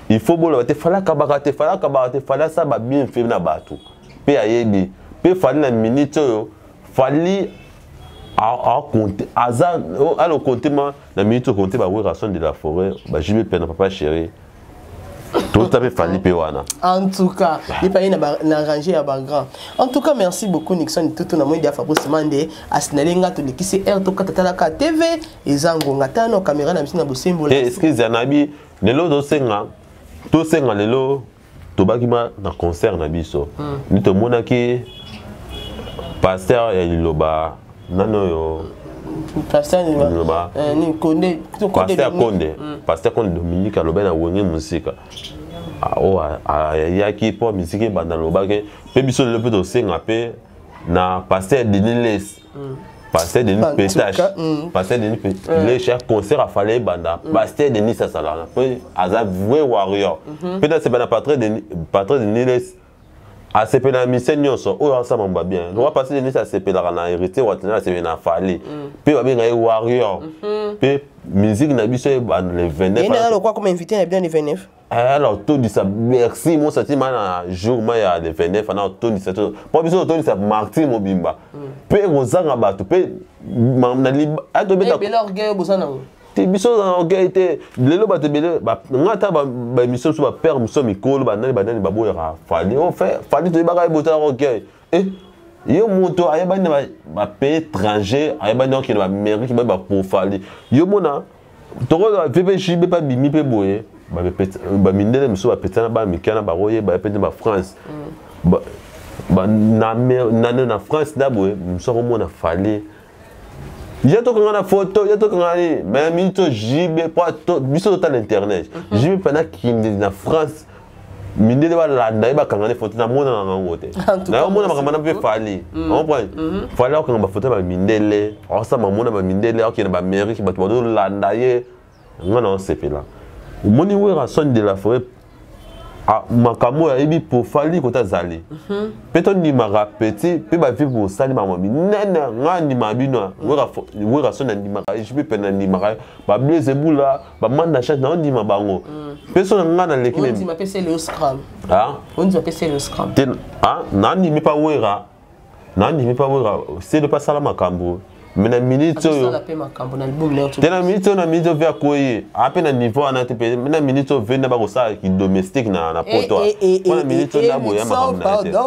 Il faut boloba te Fally akabaka te, Fally akabaka te. Fally asala babienfait na bato mpe ayebi mpe Fally na minute oyo Fally akonte, aza alo konte ma na minute okonte baWerrason de la forêt, baJB mpe na papa chéri, tota mpe Fally mpe wana. En tout cas ye na, na rangée ya bagrand. En tout cas, merci beaucoup Nixon Tutu. Na moi dia Fabrice Mande asinale nga tolekisi air, tokata talaka TV, eza ngonga tano, caméra na biso na bosembola. Excuse ya nabi, lelo tosenga, tosenga lelo tobaki ma na concert na biso nde tomonaki pasteur ya liloba nani oyo. Liloba pasteur Konde, pasteur Konde Dominique alobaki na Wenge Mosika oyo ayaki mpo misiki ebanda. Alobaki mpe biso lelo mpe tosenga mpe na pasteur Denis Les, pasteur Denis Pétache, pasteur Denis Leshe ya concert afale ebanda, pasteur Denis asalaka mpe aza vrai warrior mpe nasepela na patron Denis Les, asepela na mise nyonso oyo asala mambo bien. Lokwa pasteur Denis asepelaka na Héritier Watanabe, asepela na Fally mpe babenga ye warrior mpe musique na biso ebanda le 29. Lokwa comme invité na bien le 29. Alors tondisa merci mosati ma na jour ma ya le 29 ana tondisa to mpo biso totondisa martyr mobimba mpe kozanga bato mpe atobeta te. Biso oza na orgueil te. Lelo bato ebele nga ata baémission mosusu, bapère mosusu mikolo, banani banani baboyaka Fally. O Fally toyebaka ye botala orgueil e ye moto ayebani na bapays étranger, ayebani okende baamérique, baye bapofali yo mona tokoza VPJB mpe abimi mpe boye, bamindele mosusu bapesana bamike na bakoyeba ye mpe nde bafrance na France nda boye mosusu akomona Fally ye tokanga na photo, ye tokanga nini. Mais mingi to JB po biso totala internet, JB mpe nakende na France, mindele balanda ye, bakanga ne photo, namonaka yango te. Nayomona makambo na mpe Fally, comprendre Fally akokanga bafoto ya bamindele, akosala mamona bamindele, akokende baamérique, bato bazolanda ye. Nga na osepela omoni Werrason de la forêt makambo oyo ayebi po Fally kota azali mpe tondimaka petit mpe bavi bosali makambo minene. Nga andimaka bino, Werrason andimaka, JB mpe nandimaka, bablaise ebula, bamanda chance naondima bango mpe so na nga naleki. Nandimi mpa Wera, nandimi mpa Wera sele mpe asala makambo. Mais na minute oyo te, na minute oyo, na minute oyo ve akoyi ape na niveau wana te. Mpe na minute oyo ve nde bakosala domestique na poto mpo na minute oyo ndaboya makambo na ye te.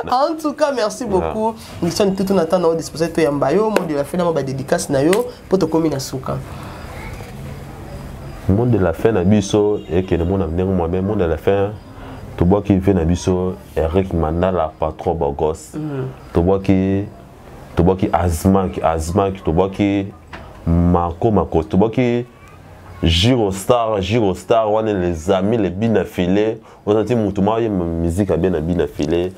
En tout cas, merci beaucoup Nixon Tutu na ntango disposé toyamba yo. Mot de la fin na mo badédicace na yo mpo tokomi na suka. Mot de la fin na biso ekende mona ndenge mwabe. Mot de la fin, tobwaki ve na biso Eric Mandala, patron bogos. Tobwaki Azmak Azmak, tobwaki Marco Marcos, tobwaki Girostar Girostar wana, les amis, les bina filé ozanti motu moko ayemba musique abe na bina filé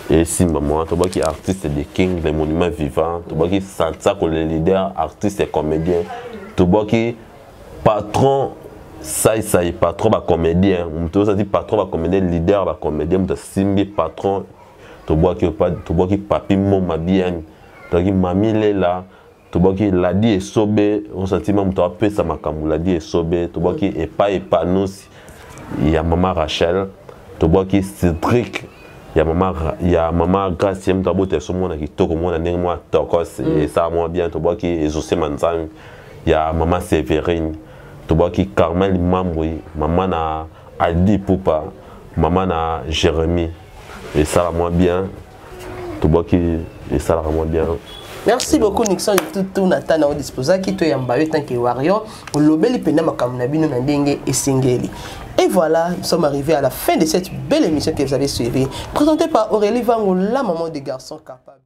esimba mwa. Tobwaki artiste de king, les monuments vivants, tobwaki Sansako le leader, artiste et comédien, tobwaki patron Saisai, patron bacomédien, moto ozanti patron bacomédien, leader bacomédien, moto asimbi patron. Tobwaki, tobwaki Papi Moma bien, tobwaki Mami Lela, tobwaki Ladi Esobe, osantima moto apesa makambo Ladi Esobe, tobwaki Epai Epanusi ya mama Rachel, tobwaki Cédric ya mama Grace, ye moto abota so mwana kitoko, mwana ndenge mwa tokos, esala mwa bien. Tobwaki Ezosema Nzambe ya mama Séverine, tobwaki Carmel Mambui, mama na Aldi Pupa, mama na Jérémie, esala mwa bien. Tobwaki, esalaka mwa bien. Merci beaucoup, Nixon Tutu. Na tana odisposaki toyamba yo tant que warrior, olobeli mpenza makambo na bino na ndenge esengeli. Et voilà, nous sommes arrivés à la fin de cette belle émission que vous avez suivie, présentée par Aurélie Vango, la maman des garçons capables.